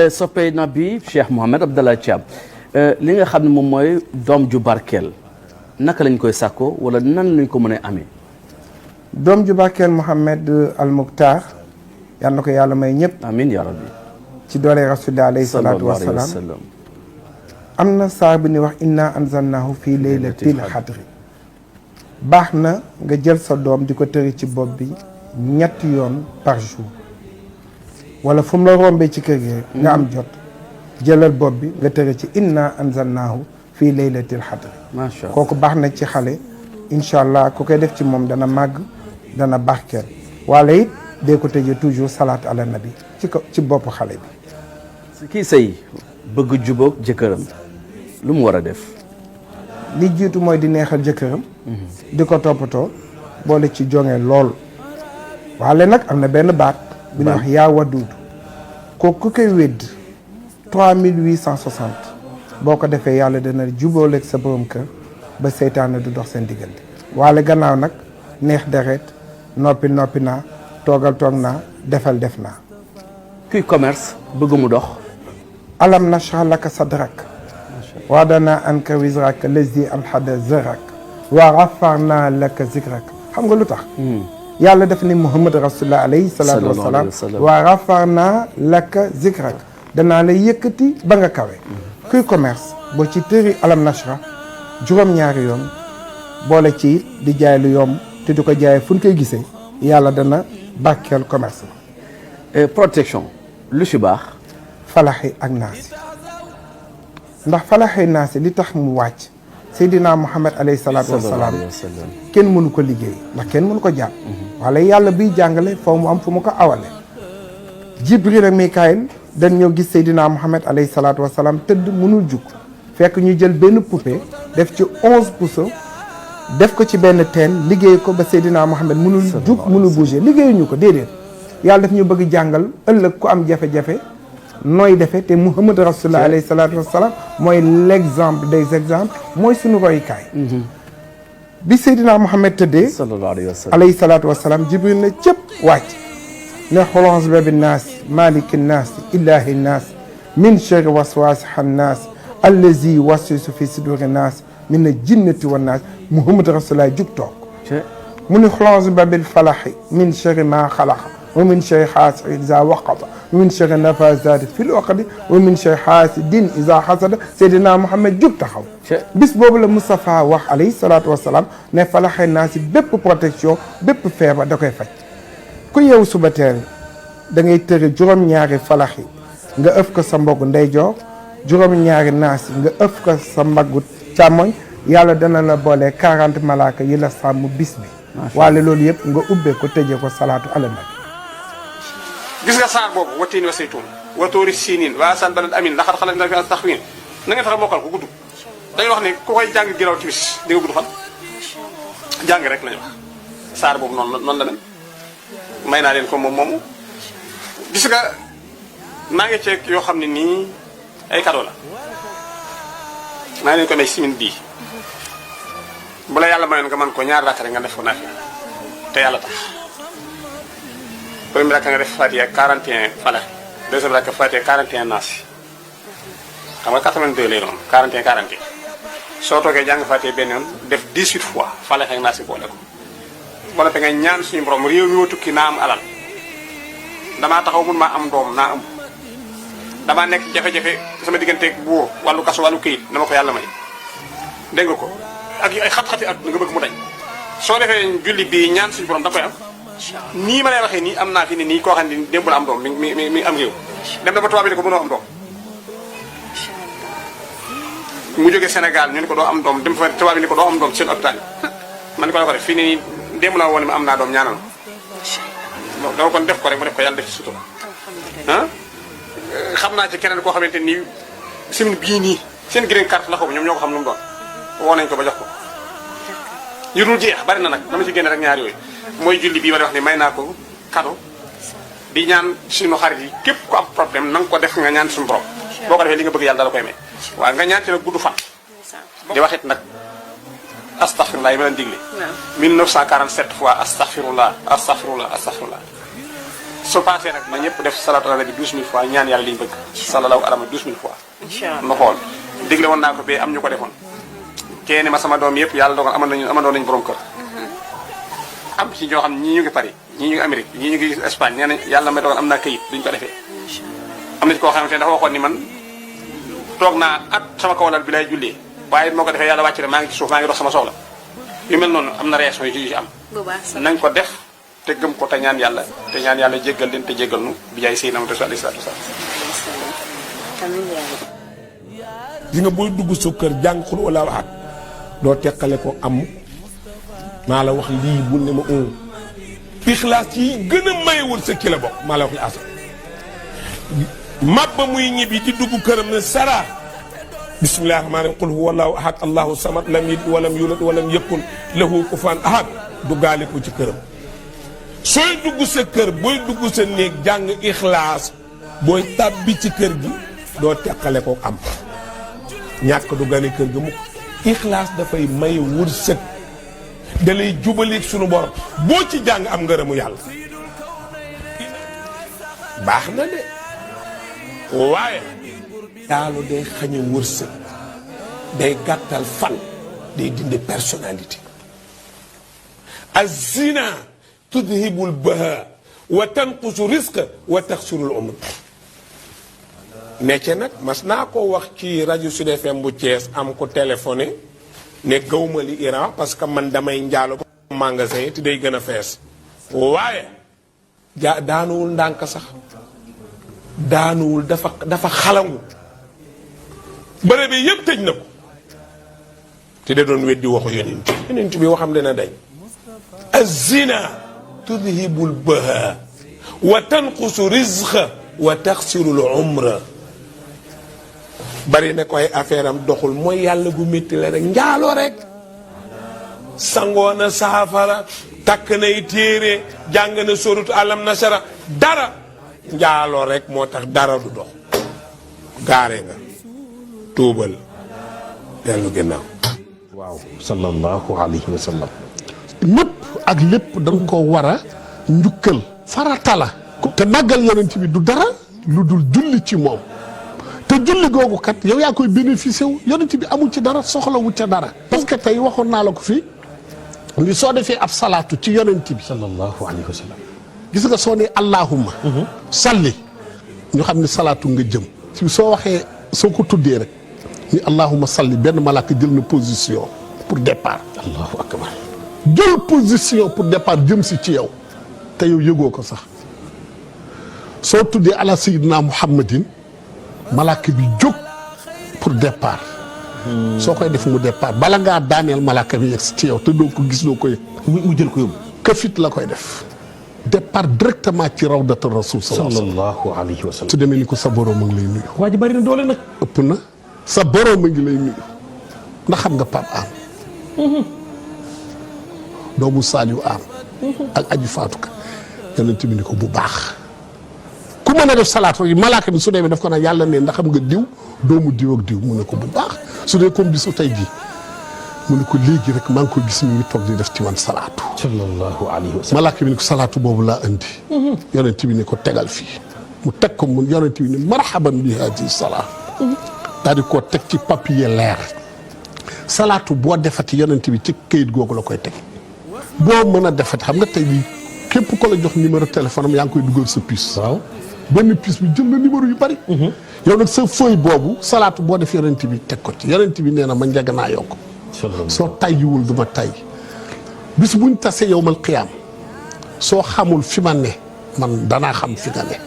soppee nabi Cheikh Mouhamed Abdallah Thiam li nga xam ne moom mooy doom ju barkeel naka lañ koy sàkkoo wala nan lañ ko mën a amee. doom ju barkeel Mouhamed Al Mukhtar yal na ko yàlla may ñëpp. amiin yaa rabbi. ci doole rasulillah alayhi salaatu wa salaam. am na saar bi ni wax inna anzalnahu fii laylatil xadri. baax na nga jël sa doom di ko tëri ci bopp bi ñetti yoon par jour. wala fu mu la rombee ci kër gi nga am jot. jëlal bopp bi nga tëri ci inna anzalnahu fii laylatil xadri. macha allah kooku baax na ci xale. incha allah ku koy def ci moom dana màgg dana barkeel. wala it dee ko tëjee toujours salaat ala nabi ci bopp xale bi. kii sëy bëgg jubóog jëkkëram lu mu war a def. li jiitu mooy di neexal jëkkëram. di ko toppatoo boole ci jonge lool. waale nag am na benn baat. bu ñuy wax yaa waduudu. kooku ku koy wédd 3860. boo ko defee yàlla dana jubóoleeg sa borom kër ba seytaane du dox seen diggante. waale gannaaw nag neex deret noppi naa toogal toog naa defal def naa. kuy commerce bëgg mu dox. alam nashrah laka sadrak wa wadana anka wizrak lazi anhada zrak wa ghafarna laka zikrak. xam nga lu tax. yàlla def ni Muhammad rasulullah alayhi salaatu wa salaam wa ghafarna laka zikrak. danaa la yëkkati ba nga kawe. kuy commerce boo ci tëri alam nashrah juróom-ñaari yoon boole ci di jaay lu yomb te du ko jaayee fu ñu koy gisee yàlla dana barkeel commerce ba. protection lu ci baax. falaxi ak naasi ndax falaxi naasi li tax mu wàcc Seydina Muhammad alayhi salaatu wa salaam kenn mënu ko liggéey ndax kenn mënu ko jàpp. wala yàlla biy jàngale foo mu am fu mu ko awale. Jibril ak Mikaayil dañ ñoo gis Seydina Muhammad alayhi salaatu wa salaam tëdd mënul jug fekk ñu jël benn poupée def ci 11 puso def ko ci benn teen liggéey ko ba Seydina Muhammad mënul jug mënul bouger liggéeyuñu ko déedéet. yàlla daf ñu bëgg jàngal ëllëg ku am jafe-jafe nooy defee te Muhammad rasulullah alayhi salaatu wasalaam mooy l'exemple des exemples mooy suñu royukaay. bi Seydina Muhammad tëddee alayhi salaatu wasalaam Jibril na cëpp wàcc ne xolons babi naas maliki naas ilahi naas min sharri waswaasi xannaas allazi waswisu fi suduri naas min na jinnati wa naas Muhammad rasulullah jug toog mu ne xolons babil falaxi min sharri maa xalaqa wa min sharri xaasidin izaa waqaba wa min sharri nafaasaati fil uqadi wa min sharri xaasidin izaa xasada Seydina Muhammad jug taxaw. bis boobu la Moustapha wax alayhi salaatu wa salaam ne falaxee naa si bépp protection bépp feebar da koy faj. ku yeewu suba teel da ngay tëri juróom-ñaari falaxi nga ëf ko sa mbaggu ndeyjoor juróom-ñaari naasi nga ëf ko sa mbaggu càmmoñ yàlla dana la boole 40 malaaka yi la sàmm bis bi. waale loolu yëpp nga ubbee ko tëjee ko salaatu ala nabi. gis nga saar boobu wattiin wa saytuun wa tuuri siiniin wa asal balad amin laxat xalaq na fi taxwiin na ngeen fexe mokkal ko gudd dañuy wax ne ku koy jàng ginnaaw timis di nga gudd fan jàng rek lañu wax saar boobu noonu la mel may naa leen ko moom moomu gis nga maa ngi ceeg yoo xam ne nii ay cadeau la maa ngi leen ko may simin bii bu la yàlla mayoon nga mën ko ñaar rakk rek nga def ko naaf te yàlla tax premier rakk nga def Fatiha 41 falax deuxième rakk Fatiha 41 naas xam nga 82 lay doon 41 41 soo toogee jàng Fatiha benn yoon def 18 fois falax ak naas yi boole ko. ba noppi nga ñaan suñu borom réew mi ma tukki naa am alal damaa taxaw mun maa am doom naa am damaa nekk jafe-jafe sama digganteeg buur wàllu kaso wàllu këyit dama ko yàlla may dégg nga ko ak ay xat-xati at nga bëgg mu dañ soo defee julli bii ñaan suñu borom da koy am. nii ma lay waxee nii am naa fi ne nii koo xam ne démb la am doom mi am réew dem na ba tubaab bi ne ko mënoo am doom mu jógee Sénégal ñu ne ko doo am doom dem fa tubaab bi ne ko doo am doom seen hôpital yi man ni ko la ko def fii ne nii démb la woon ma am naa doom ñaanal ma dama kon def ko rek mu def ko yàlla def ci sutura ah xam naa ci keneen koo xamante nii semaine bii nii seen green carte la xaw ñoom ñoo ko xam lu mu doon woo nañ ko ba jox ko yu dul jeex bari na nag dama ci génne rek ñaar yooyu mooy julli bii ma di wax ne may naa ko cadeau di ñaan suñu xarit yi képp ku am problème na nga ko def nga ñaan suñu borom boo ko defee li nga bëgg yàlla dala koy may waaw nga ñaan ci nag gudd fan di waxit nag astaghfirullah yi ma leen digle 1947 fois astaghfirullah astaghfirullah astaghfirullah su paasee nag na ñëpp def salaatu ala nabi 12000 fois ñaan yàlla liñ bëgg sallallahu alama 12000 fois nu xool digle woon naa ko bee am ñu ko defoon kenn ma sama doom yëpp yàlla dogal amandoon nañu borom kër am ci ñoo xam ñii ñu ngi Paris ñii ñu ngi Amérique ñii ñu ngi Espagne nee nañ yàlla may dogal am naa këyit duñ ko defee am na ci koo xamante ne dafa waxoon ni man toog naa at sama kawlal bi lay jullee waaye moo ko defee yàlla wàcc na maa ngi ci suuf maa ngi dox sama soxla yu mel noonu am na réaction yu ci am nañ ko def te gëm ko te ñaan yàlla jéggal leen te jéggal nu bi jaay Seydina Muhammad alayhi salaatu wasalaam di nga booy dugg sa kër jàng xul wala waxaat doo teqale ko am maa la wax lii bu ne ma ixlaas yi gën a mayewul sa ki la bokk maa la wax li asa mabba muy ñibbi di dugg këram ne sara bismillahi rahmaani rahim qul huwa allahu ahad allahu samad lam yalid walam yulad walam yakun lahu kufuwan ahad du gaale ko ci këram sooy dugg sa kër booy dugg sa néeg jàng ixlaas booy tàbbi ci kër gi doo teqale ko am ñàkk du gane kër gi mukk ixlaas dafay maye wërsëg da lay jubaleeg sunu borom boo ci jàng am ngërëmu yàlla baax na de waaye yàlla day xañe wërsëg day gàttal fan day dindi personnalité azina tudhibul baha wa tanqusu risque wa taxsurul umr necce nag mas naa ko wax ci rajo Sud FM bu Thiès am ko téléphoné ne gawma li Iran parce que man damay njaalo magasin yi te day gën a fees waaye daanuwul ndànk sax daanuwul dafa xalangu bërëb bi yëpp tëj na ko te da doon weddi waxu yonent bi waxam dina dañ az-zina tudhibul baha wa tanqusu rizqa wa taxsirul umra bari na ko ay affaire am doxul mooy yàlla gu métti la rek njaaloo rek sangoona saafara takk nay téere jàng na sorut alam nasara dara njaaloo rek moo tax dara du dox gaare nga tuubal dellu ginnaaw waaw sallallahu alayhi wa sallam lépp ak lépp da nga ko war a njukkal farata la te màggal yonent bi du dara lu dul julli ci moom te julli googu kat yow yaa koy bénéficié wu yonent bi amul ci dara soxlawu ca dara parce que tey waxoon naa la ko fii ni soo defee ab salaatu ci yonent bi sallallahu alayhi wa sallam gis nga soo ne allahumma salli ñu xam ne salaatu nga jëm si soo waxee soo ko tuddee rek ni allahumma salli benn malaaka jël na position pour départ allahu akbar jël position pour départ jëm si ci yow te yow yëgoo ko sax soo tuddee ala sayyidina muhammadin malaaka bi jóg pour départ soo koy def mu départ bala ngaa daaneel malaaka bi yegg si ci yow te doo ko gis doo ko yëg mu jël ko yóbbu këfit la koy def départ directement ci rawdatu rasul sallallahu alayhi wa sallam su demee ni ko sa borom a ngi lay nuyu waa ji bari na doole nag ëpp na sa borom a ngi lay nuyu ndax xam nga Pape Am doomu Saliou Am ak aji Fatou Ka yonent bi ni ko bu baax ku mën a def salaatu yi malaaka bi su demee daf ko naan yàlla ne ndax xam nga diw doomu diw ak diw mu ne ko bu baax su dee comme bisu tey jii mu ne ko léegi rek maa ngi koy gis mi ngi toog di def ci man salaatu sallallahu alayhi wa sallam malaaka bi ni ko salaatu boobu laa indi yonent bi ni ko tegal fii mu teg ko mu yonent bi ni marhaban bi hadi salaat daal di koo teg ci papier leer salaatu boo defati yonent bi ci këyit googu la koy teg boo mën a defati xam nga tey bii képp ko la jox numéro téléphone am yaa ngi koy dugal sa puce waaw benn puce bi jël na numéro yu bari yow nag sa feuille boobu salaatu boo def yonent bi teg ko ci yonent bi nee na ma njëg naa yokk soo tayyiwul du ma tay bis buñ tasee yowmal qiyaam soo xamul fi ma ne man danaa xam fi nga ne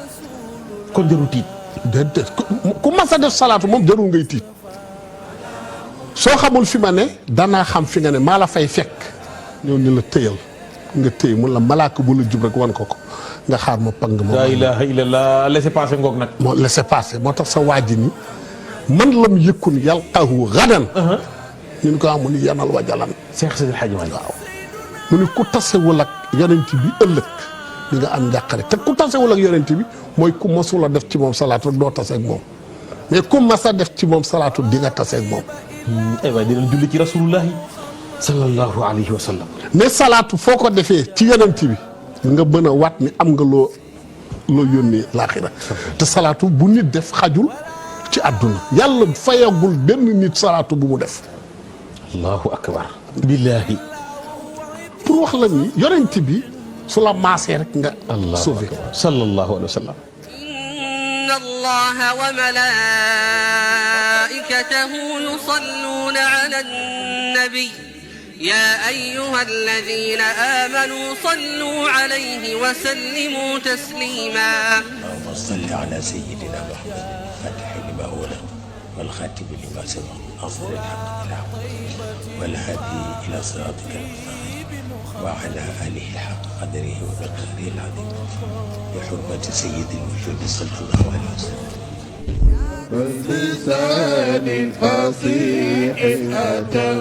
kon jarul tiit déedéet ku mas a def salaatu moom jarul ngay tiit soo xamul fi ma ne danaa xam fi nga ne maa la fay fekk ñëw ni la tëyal nga tëy mun la malaaka bu la jub rek wan ko nga xaar ma pang ma la ilaha illallah laissez passer ngoog nag moo laissez passer moo tax sa waaji ni man lam yëkkun yalqahu gadan ñu ko amu ni yanal wajalan Cheikh Seydi El Hadji Malick waaw mu ni ku tasewul ak yonent bi ëllëg di nga am njàqare te ku tasewul ak yonent bi mooy ku masula def ci moom salaatu rek doo tase ak moom mais ku mas a def ci moom salaatu di nga tase ak moom ay waay dinañ julli ci rasulullahi sallallahu alayhi wa sallam mais salaatu foo ko defee ci yonent bi nga mën a waat ni am nga loo loo yónnee laaxira te salaatu bu nit def xajul ci àdduna yàlla fayagul benn nit salaatu bu mu def. allahu akbar. billaahi. pour wax la ni yonent bi su la maasee rek nga. sauvé sallallahu alayhi wa sallam. inna allaha wa malaa'ikatahu yusalluna ala nabi ya ayyuha alladhina amanu sallu alayhi wa sallimu taslima. اللهم صل على سيدنا محمد الفاتح لما أغلق والخاتم لما سبق ناصر الحق بالحق والهادي إلى صراطك المستقيم وعلى آله الحق قدره ومقداره العظيم بحرمة سيد الوجود صلى الله عليه وسلم. بلسان فصيح أتم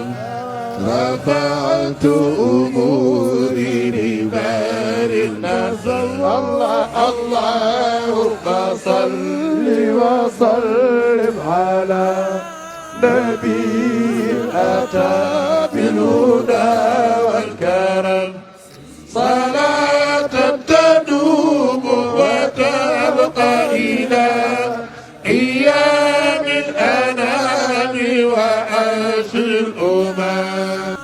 رفعت أموري لبار النصر. الله اللهم صل وسلم على نبي أتى بالهدى والكرم صلاة تدوم وتبقى إلى أيام الأنام وعاشر الأمم.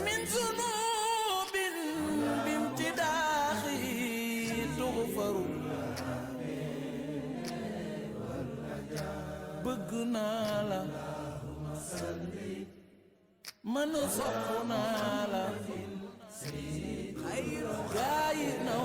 من ذنوب بامتداحه تغفر بقنا لا من صقنا لا خير غاينا